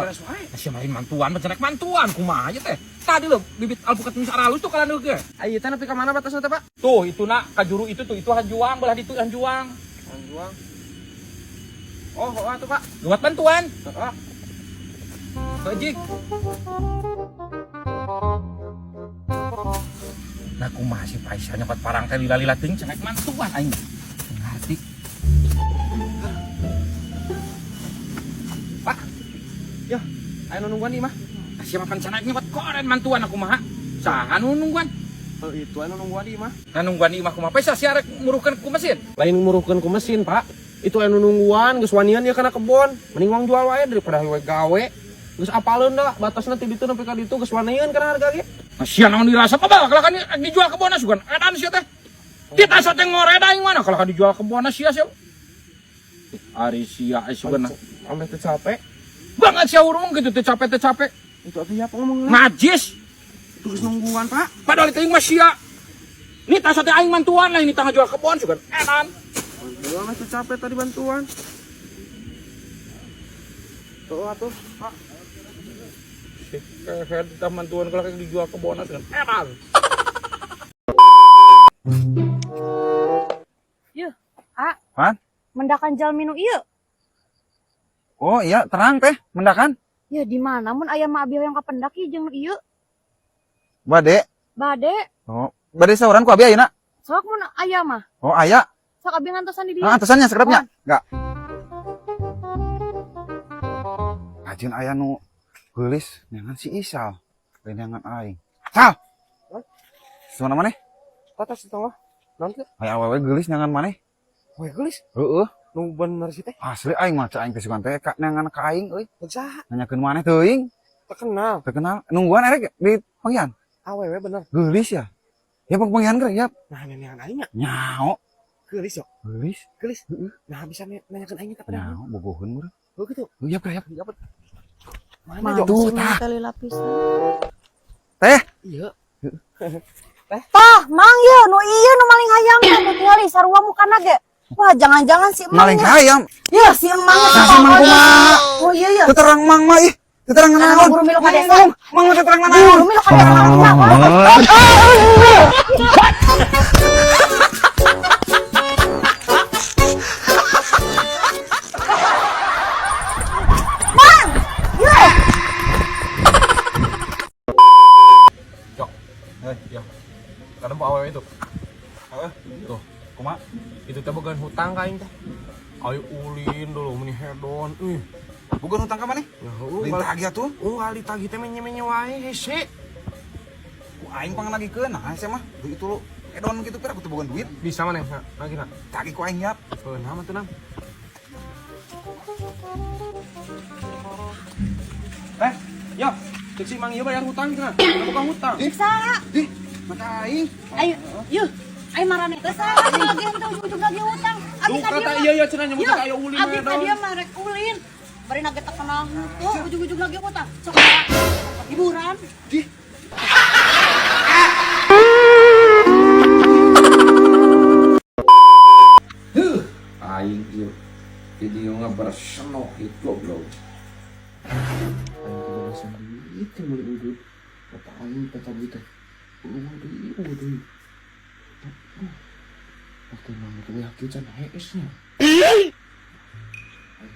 Beres wae. Sia lain mantuan, becerek mantuan kumaha aja teh. Tadi lo bibit alpukat nu saralus tuh kalian ge. Ayo teh nepi ka mana batasna teh, Pak? Tuh, itu nak kajuru itu tuh itu hanjuang belah ditu hanjuang. Hanjuang. Oh, oh atuh, Pak. Buat bantuan. Heeh. Heuh, Nah, kumaha si Faisal nyokot parang teh lila-lila teuing cenah mantuan aing. Ngarti. Pak. Ya, ayo nu nungguan di mah. Sia makan cenah nyokot koren mantuan aku mah. Saha nu nungguan? Oh, itu anu nungguan di mah. Nah nungguan di imah kumaha Faisal sia rek muruhkeun ku mesin. Lain muruhkeun ku mesin, Pak. Itu anu nungguan geus wanian ya kana kebon. Mending wang jual wae daripada we gawe. Geus apaleun da batasna ti ditu nepi ka ditu geus wanian kana harga ge. Nah, sia naon dirasa apa kalau kan dijual ke bona sugan edan sia teh. Kita teh ngoreda aing mana kalau kan dijual ke bona sia sia. Ari sia sugan Ameh teu capek. banget sia urung gitu teh capek teh capek. Itu atuh ya ngomong. Najis. Itu geus nungguan, Pak. Padahal itu mah sia. Ini tas teh aing mantuan lah ini tangga jual kebon sugan edan. Gua mah teu capek tadi bantuan. Tuh atuh, Pak. Si kehed kita mantuan kalau dijual ke bona sugan edan. Yuh, A. Pan? Mendakan jalmi nu ieu. Oh iya, terang teh, mendakan. Ya di mana mun aya mah abi hoyong kapendak ieu jeung nu ieu. Bade. Bade, Oh, bade sauran ku abi ayeuna. sok mun aya mah. Oh, aya. Sok abi ngantosan di dieu. Nah, antosannya sekerapnya. Enggak. Ajin aya nu geulis neangan si Isal. Lain neangan aing. Sal. Semana maneh? Tatas itu mah. Naon teh? Aya awewe geulis neangan maneh. We geulis. Heeh. Nu bener sih teh. Asli aing mah aing teh sugan teh ka neangan ka aing euy. Saha? Nanyakeun maneh teuing. Terkenal. Terkenal nungguan erek di panggihan. Awewe bener. Geulis ya. Ya panggihan keur ya. Nah, nenean aing nya. Nyao. Geulis yo. Geulis. Geulis. Heeh. Nah, bisa nanyakeun aing teh padahal. Nyao bogoheun meureun. Heuh kitu. Heuh yap yap. Yap. Mana jo? Tuh, tah. Tali lapisan. Teh. Iya. Tah, mang ye nu ieu nu maling hayam teh nu tingali sarua mukana ge. Wah, jangan-jangan si emang. Maling hayam. Ya, si emang. Nah, si emang kumaha? Oh iya iya. Teu terang mang mah ih. Teu terang naon. Buru milu ka desa. Mang mah teu terang naon. Buru milu ka desa. Mang! Ye! Jok. Eh, ya. Karena mau awewe itu. Heeh. Tuh, Kumaha? itu teh bogaan hutang ka aing teh. Ayo ulin dulu meni hedon. Ih, Bukan hutang ka maneh? ya heuh. Lain tagih atuh. Oh, kali tagih teh menye-menye wae hese. Ku aing pangnagikeun nah sia mah. Duit itu lu edon gitu pira aku teu boga duit. Bisa maneh nagih na. Tagih ku aing yap. Heuh, nah mah teu nang. Eh, yo, cek si Mang ieu bayar hutang cenah. Bukan hutang. Saha? Ih, mata aing. Ayo, yuh. Ayo marane teh saha lagi henteu ujug-ujug lagi hutang. Abi Duh, ka kata dieu mah. iya iya cenah nyebut Yuh, ka aya ulin Abi ka hedon. dieu mah rek ulin. Bari nage teu kenal henteu ujug-ujug lagi hutang. Sok tempat hiburan. Ih. Huh, aing ieu video ngabersenok ieu goblok. Aing teh boga duit teh meuli udut. Bapak aing peta duit teh. Eueuh deui, eueuh deui. Aduh. Waktu nang teh yakin can hees nya. Aing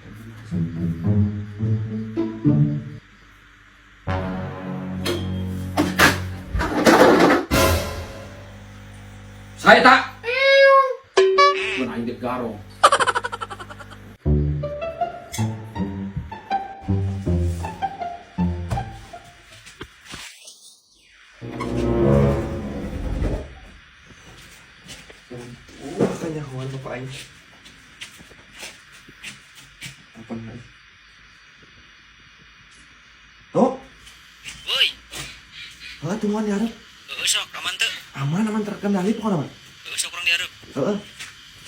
teh bener. Saya tak. Mun aing dek garong. Oh, kanyahoan bapak aing. Apa nih? Tuh. Woi, Heuh, tungguan di hareup. heueuh sok aman teu? Aman, aman terkendali pokoknya mah. Heueuh sok urang dihareup. Heeh.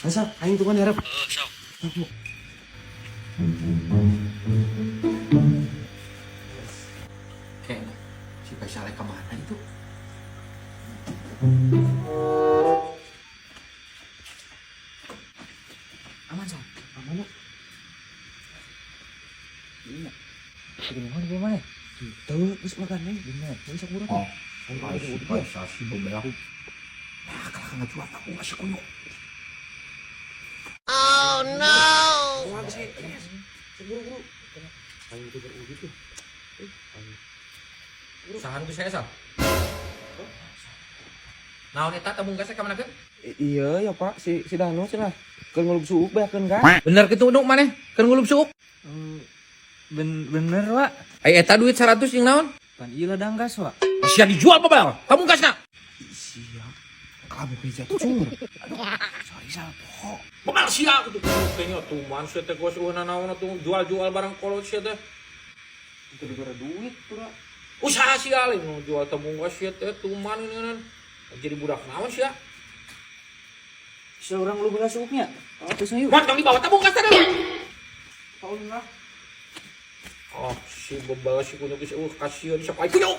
Masa aing tungguan di hareup. Heueuh sok. Kayaknya si Faisal ke mana itu? Aman, Sal. Aman ya? Iya. Begini. Geus ulah gandeng. Bener. Geus sok buru. Oh, ai si bebel aku. Nah, kalah ngajual tabung gas si kunyuk. Kumaha geus geus. Sok buru-buru. Aing teh beudut tuh. Sahan ku saya sal. Naon eta tabung gasnya ka manakeun? Iya ya Pak, si si Danu cenah. Keur ngulub suuk beakeun gas. Bener kitu nu maneh keur ngulub suuk. Bener, Wak. Ai eta duit 100 jeung naon? Pan ieu ladang gas, Wak. Sia dijual bebel tabung gasna. Sia. Kabeh beja cur. Aduh, sorry salah poho. Bebel sia kitu teh nya tuman sia teh geus eueuh nanaon atuh jual-jual barang kolot sia teh. Itu dibere duit pura. Usaha sia lain nu jual tabung gas sia teh tuman geuningan. Jadi budak naon sia? Seorang lu belas suuknya. Oh, terus yuk. Mon tong dibawa tabung gas teh. Tahu lah. Oh, si bebel si kunyuk geus eueuh kasieun sok ai kunyuk.